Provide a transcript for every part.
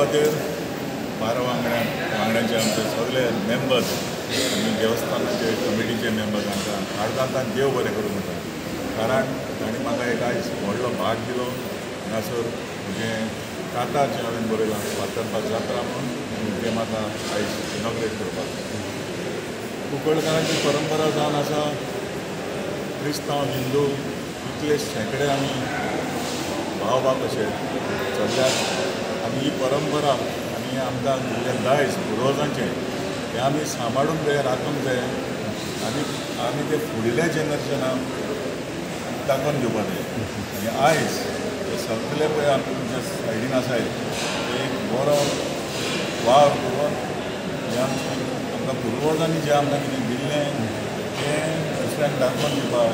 सुवातेर 12 वांगड्यांचे आमचे सगळे मेंबर्स आनी देवस्थानाचे कमिटीचे मेंबर्स आमकां काळजांतल्यान देव बरें करूं म्हणटा, कारण तांणी म्हाका एक आयज व्हडलो भाग दिलो. हांगासर म्हजें कांतार जें हांवें बरयलां फातर्पा जात्रा म्हणून, तें म्हाका आयज इनॉग्रेट करपाक. कुंकळकारांची परंपरा जावन आसा, क्रिस्तांव हिंदू इतले शेंकडे आमी भाव भाव कशे चल्ल्यात आनी ही परंपरा आनी आमकां दिल्लें दायज पुर्वजांचें हें आमी सांबाळूंक जाय, राखूंक जाय आनी आमी तें फुडल्या जनरेशनाक दाखोवन दिवपाक जाय. आनी आयज हे सगळे पळय आमी तुमच्या सायडीन आसाय ते एक बरो वावर करून हें आमकां पुर्वजांनी जें आमकां कितें दिल्लें तें दुसऱ्यांक दाखोवन दिवपाक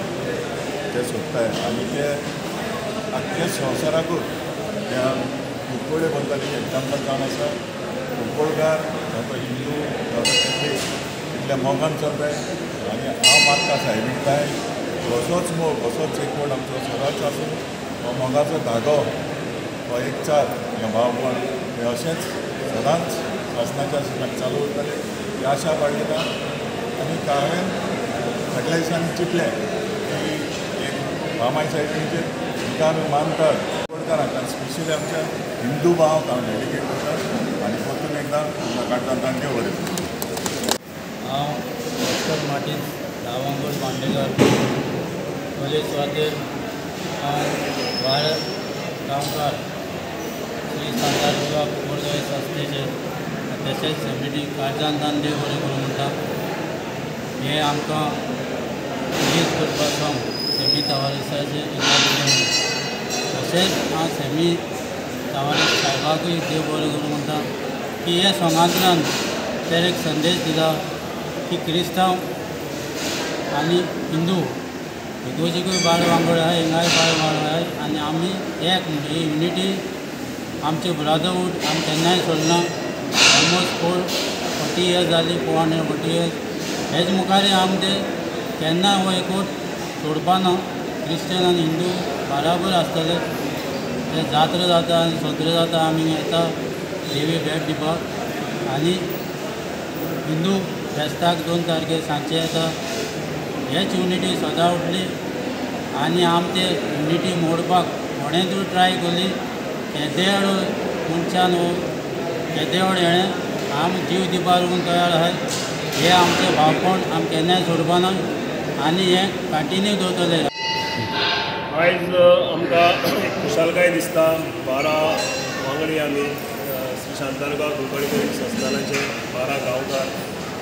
ते सोदताय आनी ते आख्ख्या संवसाराकूच त्या कुंकळे बद्दल एक एग्जाम्पल जावन आसा. कुंकळकार जावं तो हिंदू जावं तो कॅथलीक इतल्या मोगान चलताय आनी हांव मागता सायबीण काय असोच मोग, असोच एकवट आमचो सदांच आसूं. हो मोगाचो धागो, हो एकचार, हें भावपण हें अशेंच सदांच सासणाच्या सासणाक चालू उरतलें ही आशा बाळगिता. आनी हांवें फाटल्या दिसांनी चिंतलें की एक मामाय सायबीणीचेर जिका आमी मानतात कुंकळकारांक आनी स्पेशली आमच्या हिंदू भावांक हांव डेडिकेट करता आनी परतून एकदां तुमकां काळजांतल्यान देव बरें करूं. हांव डॉक्टर मार्टीन दावांगोड मांडेकर, म्हजे सुवातेर हांव भारत गांवकार श्री शांतादुर्गा कुंकळकर संस्थेचे तशेंच समिती काळजांतल्यान देव बरें करूं म्हणटा. हें आमकां रिलीज करपाक सांग सेमी तावारीसाचें इनाग्रेशन. तशेंच हांव सेमी तावारीस साहेबाकूय देव बरें करूं म्हणटा की हे सोंगांतल्यान ते एक संदेश दिला की क्रिस्तांव आनी हिंदू इगोजीकूय बाळ वांगड आहाय, हिंगाय बाळ वांगड आहाय आनी आमी एक ही युनिटी आमचे ब्रदरहूड आमी केन्नाय सोडना. ऑलमोस्ट 440 इयर्स जाली, 440 इयर्स. हेज मुखार आमी ते केन्ना हो एकवट सोडपाना. क्रिश्चन आनी हिंदू बराबर आसतले. ते जात्रा जाता आनी सत्र जाता, आमी येता देवी भेट दिवपाक आनी हिंदू फेस्ताक 2 तारखेर सांजचे येता. हेच युनिटी सदां उरली आनी आमचे युनिटी मोडपाक कोणेंतूय ट्राय केली केदेड मनशान हो केदेड हेणें आमी जीव दिवपाक लागून तयार आसाय. हे आमचें भावपण आमी केन्नाय सोडपाना आनी हें कंटिन्यू दवरतले. आयज आमकां एक खुशालकाय दिसता. 12 वांगडी आमी श्री शांतादुर्गा कुंकळकर संस्थानाचे 12 गांवकार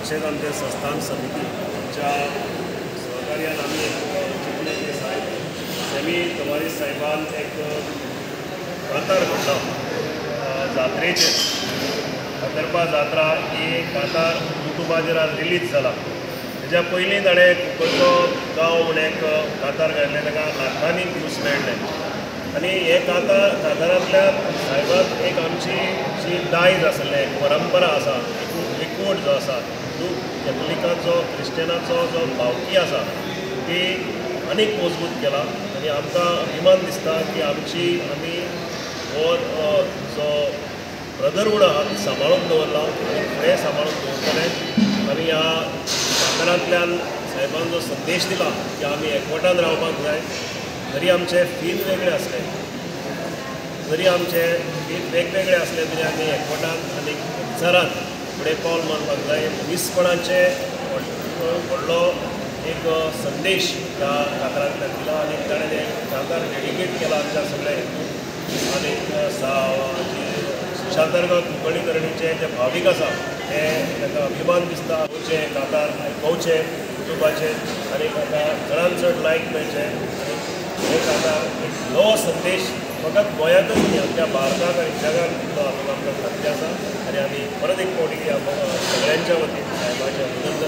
तशेंच आमचे संस्थान समितीच्या सहकार्यान आमी चिंतलें की साहेब सेमी तवारीस साहेबान एक कांतार घडला जात्रेचेर. फातर्पा जात्रा ही कांतार युट्यूबाचेर आज रिलीज जाला. तेज्या पयलीं ताणें कुंकळचो गांव म्हूण एक कांतार घातलें, ताका लाखांनी व्यूज मेळ्ळे. आनी हे कांतारांतल्यान साहेबान एक आमची जी दायज आसलें, एक परंपरा आसा, एकवट जो आसा हिंदू कॅथलिकांचो क्रिश्चनाचो जो भावकी आसा ती आनीक मजबूत केला. आनी आमकां अभिमान दिसता की आमची आमी हो जो ब्रदरहूड आहा ती सांबाळून दवरला आनी फुडें सांबाळून दवरतले. आनी ह्या कांतारांतल्यान साहेबान जो संदेश दिला की आमी एकवटान रावपाक जाय, जरी आमचे फील वेगळे आसले, जरी आमचे फील वेगवेगळे आसले तरी आमी एकवटान आनी एकचारान फुडें पावल मारपाक जाय. मनीसपणाचें व्हडलो एक संदेश ह्या कांतारांतल्यान दिला आनी ताणें तें कांतार डेडिकेट केला आमच्या सगळ्या हिंदू आनी शांतादुर्गा कुंकळीकरणीचे जे भावीक आसा ते ताका अभिमान दिसता. आयकुचें कांतार, आयकोवचें युट्यूबाचेर आनी ताका चडान चड लायक मेळचें. आनी हे कांतार एक नवो संदेश फकत गोंयांतच न्ही आमच्या भारताक आनी जगाक दितलो हातूंत आमकां खात्री आसा. आनी आमी परत एक फावटी सगळ्यांच्या वतीन साहेबाचें अभिनंदन